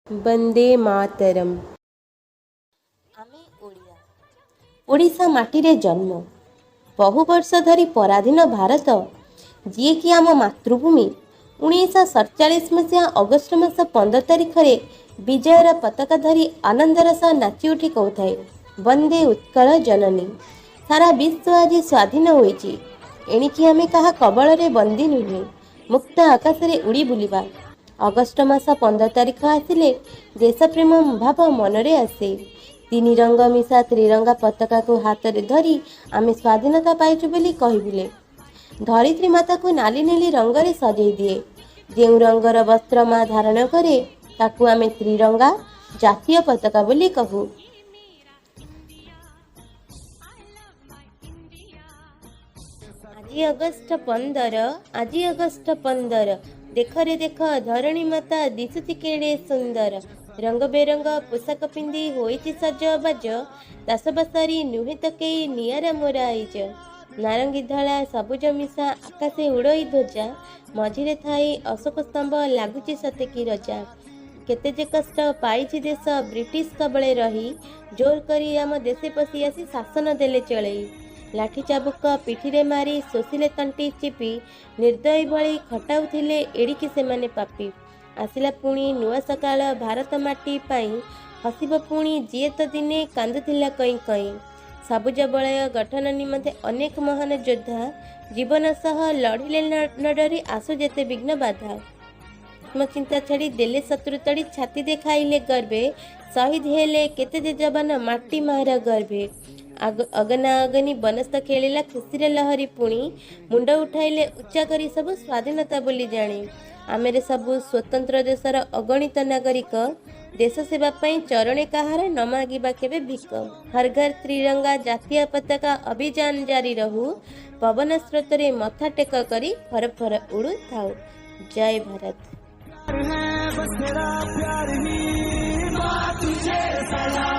ବନ୍ଦେ ମାତରମ୍। ଆମେ ଓଡ଼ିଆ, ଓଡ଼ିଶା ମାଟିରେ ଜନ୍ମ। ବହୁ ବର୍ଷ ଧରି ପରାଧୀନ ଭାରତ, ଯିଏକି ଆମ ମାତୃଭୂମି, 1947 ମସିହା ଅଗଷ୍ଟ ମାସ 15 ତାରିଖରେ ବିଜୟର ପତାକା ଧରି ଆନନ୍ଦର ସହ ନାଚି ଉଠି କହୁଥାଏ, ବନ୍ଦେ ଉତ୍କଳ ଜନନୀ। ସାରା ବିଶ୍ୱ ଆଜି ସ୍ୱାଧୀନ ହୋଇଛି। ଏଣିକି ଆମେ କାହା କବଳରେ ବନ୍ଦୀ ନୁହେଁ, ମୁକ୍ତ ଆକାଶରେ ଉଡ଼ି ବୁଲିବା। ଅଗଷ୍ଟ ମାସ 15 ତାରିଖ ଆସିଲେ ଦେଶପ୍ରେମ ଭାବ ମନରେ ଆସେ। ତିନି ରଙ୍ଗ ମିଶା ତ୍ରିରଙ୍ଗା ପତାକାକୁ ହାତରେ ଧରି ଆମେ ସ୍ୱାଧୀନତା ପାଇଛୁ ବୋଲି କହି ବୁଲେ। ଧରିତ୍ରୀ ମାତାକୁ ନାଲି ନେଲି ରଙ୍ଗରେ ସଜେଇ ଦିଏ। ଯେଉଁ ରଙ୍ଗର ବସ୍ତ୍ର ମା ଧାରଣ କରେ, ତାକୁ ଆମେ ତ୍ରିରଙ୍ଗା ଜାତୀୟ ପତାକା ବୋଲି କହୁ। ଆଜି ଅଗଷ୍ଟ 15, ଆଜି ଅଗଷ୍ଟ 15, ଦେଖରେ ଦେଖ ଧରଣୀ ମାତା ଦିଶୁଛି କେଡ଼େ ସୁନ୍ଦର। ରଙ୍ଗ ବେରଙ୍ଗ ପୋଷାକ ପିନ୍ଧି ହୋଇଛି ସଜବାଜ, ଦାସବାସାରୀ ନୁହେଁ ତ କେହି ନିଆରା ମୋର ଆଇଜ। ନାରଙ୍ଗୀ ଧଳା ସବୁଜ ମିଶା ଆକାଶେ ଉଡ଼ଇ ଧ୍ୱଜା, ମଝିରେ ଥାଇ ଅଶୋକ ସ୍ତମ୍ଭ ଲାଗୁଛି ସତେ କି ରଜା। କେତେ ଯେ କଷ୍ଟ ପାଇଛି ଦେଶ ବ୍ରିଟିଶ କବଳେ ରହି, ଜୋର କରି ଆମ ଦେଶେ ପଶି ଆସି ଶାସନ ଦେଲେ ଚଳେଇ। ଲାଠି ଚାବୁକ ପିଠିରେ ମାରି ଶୋଷିଲେ ତଣ୍ଟି ଚିପି, ନିର୍ଦ୍ଦୟୀ ଭଳି ଖଟାଉଥିଲେ ଏଡ଼ିକି ସେମାନେ ପାପି। ଆସିଲା ପୁଣି ନୂଆ ସକାଳ ଭାରତ ମାଟି ପାଇଁ, ହସିବ ପୁଣି ଯିଏ ତ ଦିନେ କାନ୍ଦୁଥିଲା କଇଁ କଇଁ। ସବୁଜ ବଳୟ ଗଠନ ନିମନ୍ତେ ଅନେକ ମହାନ ଯୋଦ୍ଧା ଜୀବନ ସହ ଲଢ଼ିଲେ ନ ଡରି ଆସୁ ଯେତେ ବିଘ୍ନ ବାଧା। ଆତ୍ମଚିନ୍ତା ଛାଡ଼ି ଦେଲେ ଶତ୍ରୁ ତଡ଼ି, ଛାତି ଦେଖାଇଲେ ଗର୍ବେ, ଶହୀଦ ହେଲେ କେତେ ଯେ ଯବାନ ମାଟି ମାର ଗର୍ଭେ। ଅଗନା ଅଗନି ବନସ୍ତ ଖେଳିଲା ଖୁସିର ଲହରୀ ପୁଣି, ମୁଣ୍ଡ ଉଠାଇଲେ ଉଚ୍ଚା କରି ସବୁ ସ୍ୱାଧୀନତା ବୋଲି ଜାଣି। ଆମେରେ ସବୁ ସ୍ୱତନ୍ତ୍ର ଦେଶର ଅଗଣିତ ନାଗରିକ, ଦେଶ ସେବା ପାଇଁ ଚରଣେ କାହାର ନ ମାଗିବା କେବେ ଭିକ। ହର ଘର ତ୍ରିରଙ୍ଗା ଜାତୀୟ ପତାକା ଅଭିଯାନ ଜାରି ରହୁ, ପବନ ସ୍ରୋତରେ ମଥା ଟେକ କରି ଫର ଫର ଉଡ଼ୁଥାଉ। ଜୟ ଭାରତ। बस तेरा प्यार ही माँ तुझे सलाम।